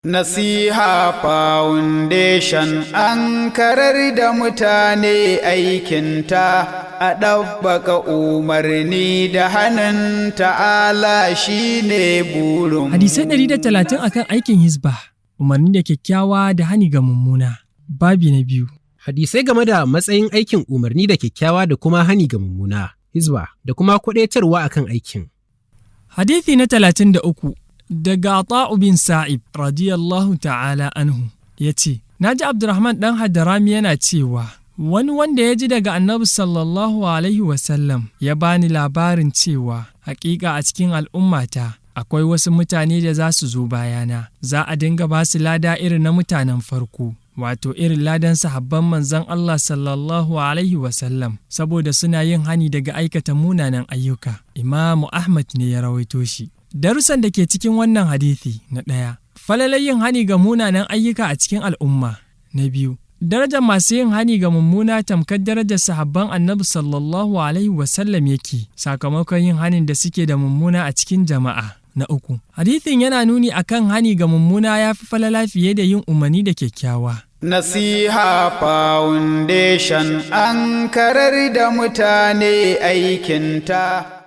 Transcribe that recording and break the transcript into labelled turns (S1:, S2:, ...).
S1: Nasiha Foundation an karar da mutane aikinta a ɗabbaka umarni da hannun ta'ala shine burin.
S2: Hadisai 130 akan aikin Hizba, umarni da kyakkyawa da hani ga mummuna. Babi na biyu.
S3: Hadisai game da matsayin aikin umarni da kyakkyawa da kuma hani ga mummuna, Hizba, da kuma kwaɗaitarwa akan aikin.
S2: Hadithi na 33 daga Ata'u bin Sa'ib radiyallahu ta'ala anhu ya ce, Na ji Abdurrahman ɗan Hadarami yana cewa, wani wanda ya ji daga Annabi sallallahu alaihi wasallam ya bani labarin cewa, hakika a cikin al'ummata akwai wasu mutane da za su zo bayana, za a dinga ba su lada irin na mutanen farko. Wato irin ladan sahabban manzon Allah sallallahu alaihi wasallam saboda suna yin hani daga aikata munanan ayyuka. Imamu Ahmad ne ya rawaito shi. Darussan da ke cikin wannan hadithi na ɗaya, falalai yin hani ga munanan ayyuka a cikin al'umma. Na biyu, darajar masu yin hani ga mummuna tamkar darajar sahabban annabi sallallahu alaihi wasallam yake sakamakon yin hanin da suke da mummuna a cikin jama'a. Na uku, hadithin yana nuni akan hani ga mummuna ya fi falala fiye da yin umarni da kyakkyawa.
S1: Nasiha Foundation an karar da mutane aikinta.